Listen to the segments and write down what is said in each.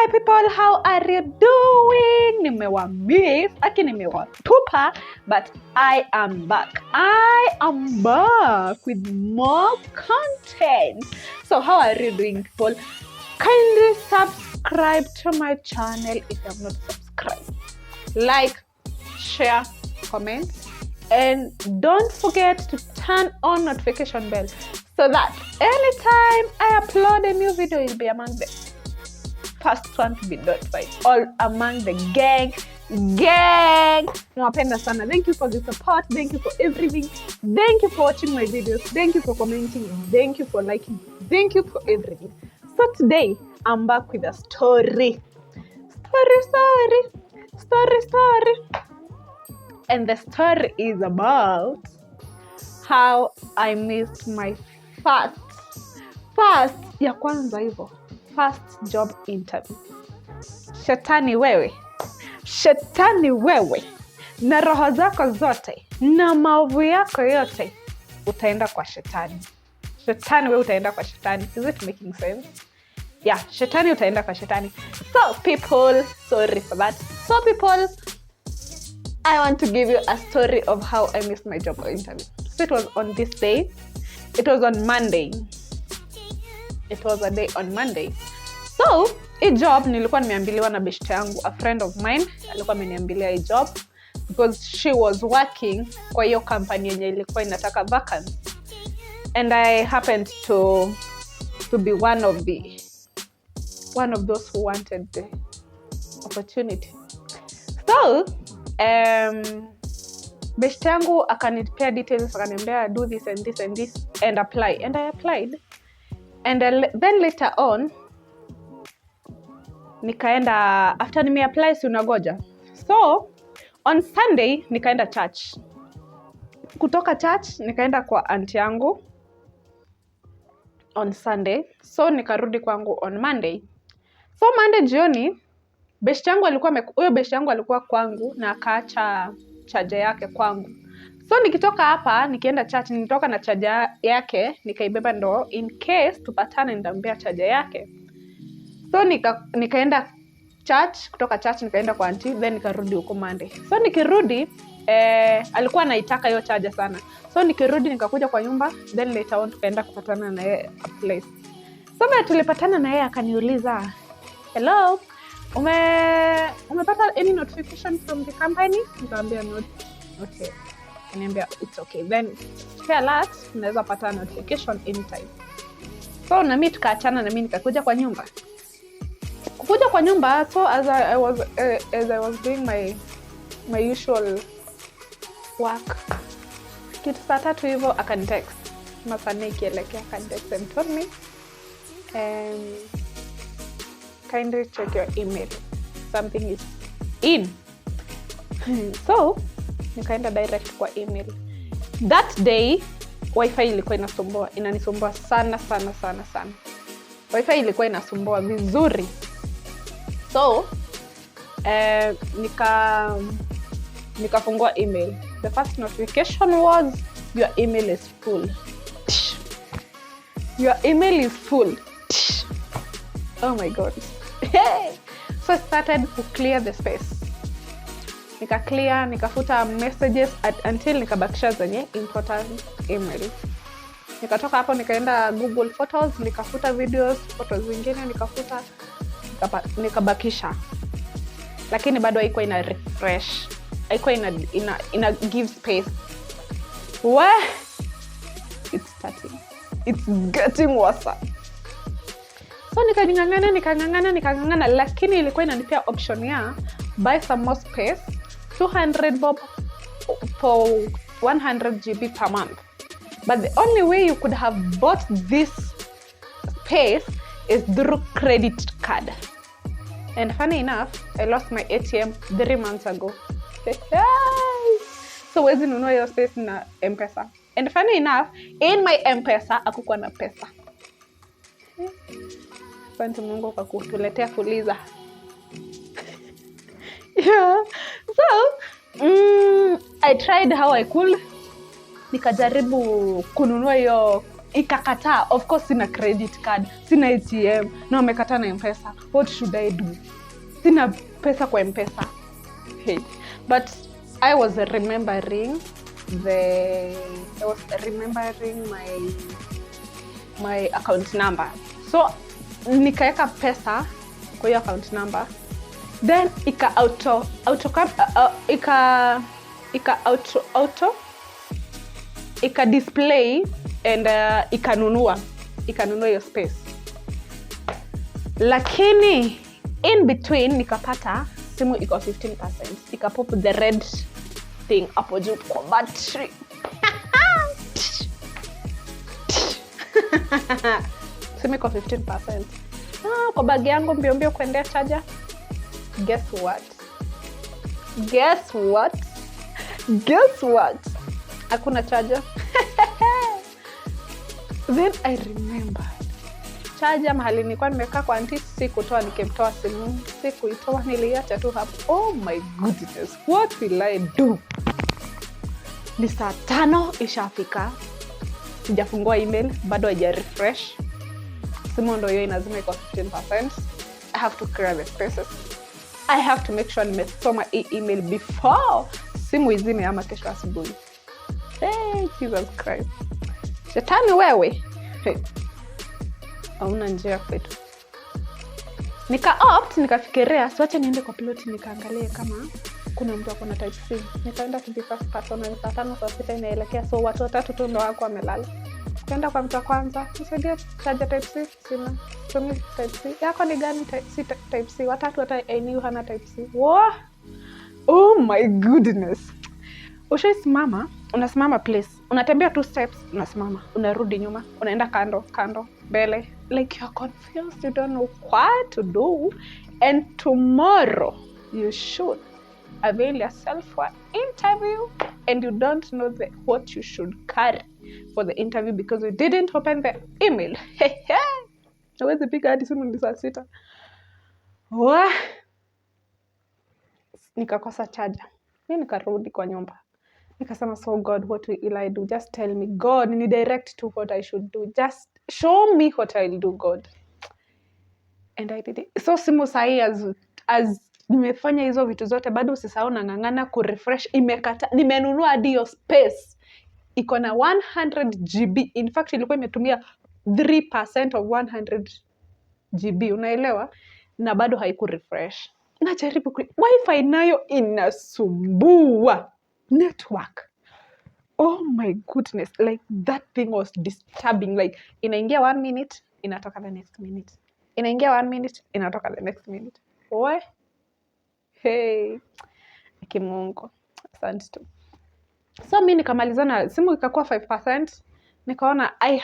My people, how are you doing? Nimewamiss, aki nimewatupa, but I am back. I am back with more content. So how are you doing, people? Kindly subscribe to my channel if you have not subscribed. Like, share, comment, and don't forget to turn on notification bell so that anytime I upload a new video, you'll be among the first one to be notified, all among the gang gang. Nawapenda sana. Thank you for the support, thank you for everything, thank you for watching my videos, thank you for commenting, thank you for liking, thank you for everything. So today I'm back with a story, story, story, story, story, and the story is about how I missed my first ya kwanza hivyo, first job interview. Shetani wewe, shetani wewe na roho zako zote na maovu yako yote, utaenda kwa shetani. Shetani wewe, utaenda kwa shetani. Is it making sense? Yeah, shetani, utaenda kwa shetani. So people, sorry for that. So people, I want to give you a story of how I missed my job interview. So it was on this day. It was on Monday. It was a day on Monday. So hii job nilikuwa nimeambiliwa na beshte yangu, a friend of mine alikuwa ameniambilia hii job because she was working kwa hiyo company yenye ilikuwa inataka vacancy, and I happened to be one of those who wanted the opportunity. So beshte yangu akanipea details, akaniambia do this and this and this and apply, and I applied, and then later on nikaenda, after nimeapply, si unagoja? So on Sunday nikaenda church. Kutoka church nikaenda kwa aunt yangu on Sunday, so nikarudi kwangu on Monday. So Monday jioni beshte yangu alikuwa, huyo beshte yangu alikuwa kwangu na akaacha chaja yake kwangu. So nikitoka hapa nikienda church, nilitoka na chaja yake, nikaibeba ndo in case tupatane nitampea chaja yake. So nikaenda church, kutoka church nikaenda kwa auntie, then nikarudi huko Monday. So nikirudi, alikuwa anaitaka hiyo chaja sana. So nikirudi nikakuja kwa nyumba, then later on tukaenda kupatana na yeye a place. So vile tulipatana na yeye akaniuliza, "Hello, umepata any notification from the company?" Nikamwambia, Not yet." Akaniambia, "It's okay, then stay alert, unaweza pata notification anytime." So na mi tukaachana, na mi nikakuja kwa nyumba. Kukuja kwa nyumba, so as I was doing my usual work, kitu saa 3 hivyo akanitext, masaa 4 ikielekea, akanitext and told me, "Kindly check your email, something is in." So nikaenda direct kwa email. That day wifi ilikuwa inasumbua, inanisumbua sana sana sana sana. Wifi ilikuwa inasumbua vizuri. So nikafungua email. The first notification was, "Your email is full. Your email is full." Oh my God. Hey! So I started to clear the space. Nika clear, nikafuta messages until nikabakisha zenye important email. Nikatoka hapo nikaenda Google Photos, nikafuta videos, photos zingine nikafuta, nikabakisha, lakini bado haikuwa ina refresh, haikuwa ina give space. We, it's starting, it's getting worse. So nikang'ang'ana, nikang'ang'ana, nikang'ang'ana, lakini ilikuwa inanipea option ya buy some more space, 200 bob for 100 GB per month, but the only way you could have bought this space is through credit card, and funny enough, I lost my ATM 3 months ago, so huwezi nunua hiyo space na M-Pesa. And funny enough, in my M-Pesa akukuwa na pesa. Asante Mungu kwa kutuletea Fuliza. Yeah. So I tried how I could, nikajaribu kununua hiyo Ikakataa. Of course sina credit card, sina ATM, na wamekataa na M-Pesa. What should I do? Sina pesa kwa M-Pesa. Hey. But I was remembering my account number, so nikaeka pesa kwa hiyo account number, then ika auto auto ika auto auto ika display and ikanunua hiyo space. Lakini in between nikapata simu iko 15%, ikapop the red thing hapo juu kwa battery. Simu iko 15%. Ah, kwa bagi yangu mbio mbio kuendea charger. Guess what? Guess what? Guess what? Hakuna charger. Then I remembered charger mahali nilikuwa nimekaa kwa auntie, sikutoa. Nikimtoa simu, sikuitoa, niliacha tu hapo. Oh my goodness, what will I do? Ni saa 5 ishafika, sijafungua email bado, haija refresh. Simu ndo hiyo inazima, iko 15%. I have to clear the spaces. I have to make sure nimesoma hii email before simu izime ama kesho asubuhi. Hey, Jesus Christ, shetani wewe, hey. Hauna njia kwetu. Nika opt, nikafikiria, siwache niende kwa ploti nikaangalie kama kuna mtu ako na type C. Nikaenda to the first person, na ni saa 5, saa 6 inaelekea, so watu watatu tu ndo wako wamelala. Nikaenda kwa mtu wa kwanza, "Nisaidie charger type C." "Sina, tumi type C." "Yako ni gani?" "Type C." Type C. Watatu, hata I knew hana type C. Wah! Oh my goodness. Ushaisimama, unasimama place, unatembea two steps, unasimama, unarudi nyuma, unaenda kando kando, mbele, like you're confused, you don't know what to do, and tomorrow you should avail yourself for interview and you don't know what you should carry for the interview because you didn't open the email. Hawezi piga hadi simu, ni saa 6. Wah! Nikakosa charger. Mi nikarudi kwa nyumba, nikasema, "So God, what will I do? Just tell me, God, ni direct to what I should do. Just show me what I'll do, God." And I did it. So simu sahii, as nimefanya hizo vitu zote, bado usisahau nang'ang'ana kurefresh, imekata. Nimenunua hadi hiyo space iko na 100 GB. In fact ilikuwa imetumia 3% of 100 GB, unaelewa? Na bado haikurefresh. Najaribu wifi nayo inasumbua, network. Oh my goodness, like that thing was disturbing. Like inaingia one minute, inatoka the next minute, inaingia one minute, inatoka the next minute. We, hey, kimungu, asante tu. So mi nikamalizana, simu ikakuwa 5%. Nikaona I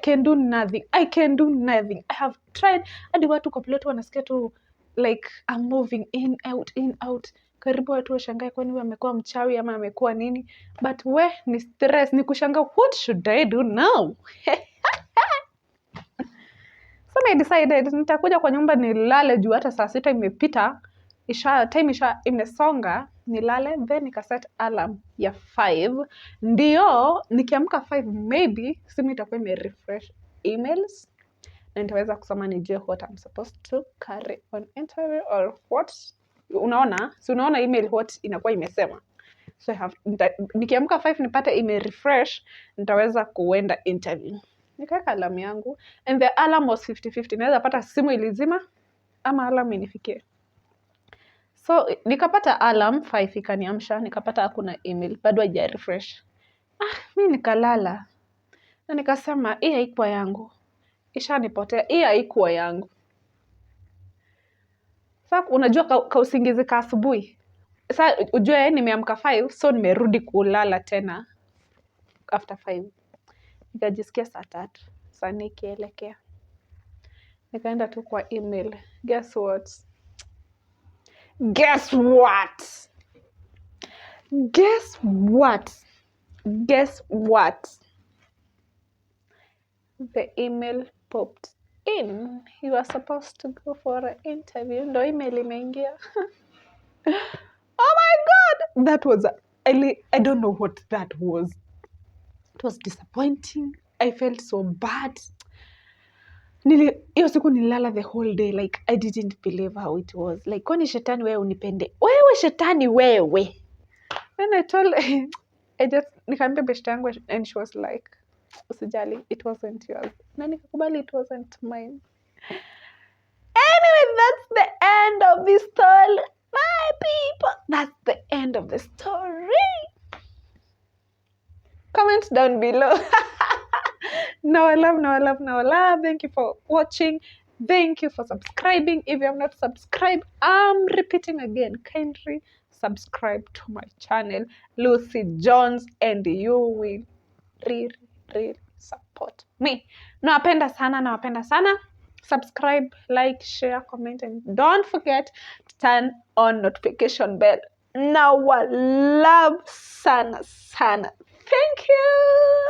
can do nothing, I can do nothing. I have tried hadi watu kwa plot wanasikia tu like I'm moving in, out, in, out. Karibu watu washangae, kwani huyu amekuwa mchawi ama amekuwa nini? But we, ni stress, ni kushangaa, what should I do now? So I decided nitakuja kwa nyumba nilale, juu hata saa 6 imepita, isha time isha imesonga, nilale. Then nikaset alarm ya 5, ndio nikiamka 5 maybe simu itakuwa imerefresh emails na nitaweza kusoma nijue what I'm supposed to carry on interview or what. Unaona, si unaona email what inakuwa imesema? So nikiamka 5 nipate ime refresh, nitaweza kuenda interview. Nikaweka alarm yangu and the alarm was 50-50, naweza pata simu ilizima ama alarm inifikie. So nikapata alarm 5 ikaniamsha, nikapata hakuna email, bado haija refresh. Ah, mi nikalala na nikasema hii haikuwa yangu, ishanipotea, hii haikuwa yangu. Sa unajua ka usingizi ka asubuhi, sa ujue nimeamka 5, so nimerudi kulala tena after 5. Nikajisikia saa 3, saa 4 ikielekea, nikaenda tu kwa email. Guess what? Guess what? Guess what? Guess what? The email popped in. "You are supposed to go for an interview." Ndo email imeingia. Oh my God, that was I don't know what that was. It was disappointing. I felt so bad. Hiyo siku nililala the whole day. Like, I didn't believe how it was. Like, kwani shetani wewe unipende wewe, shetani wewe? Then I told, I just nikaambia beshte yangu and she was like, "Usijali, it wasn't yours." Na nikakubali it wasn't mine. Anyway, that's the end of this story, my people. That's the end of the story. Comment down below. No, I love, no, I love, no, I love. Thank you for watching. Thank you for subscribing. If you have not subscribed, I'm repeating again, kindly subscribe to my channel, Lucy Jones, and you will really, really support me. Nawapenda sana, nawapenda sana. Subscribe, like, share, comment, and don't forget to turn on notification bell. Now, love sana sana. Thank you.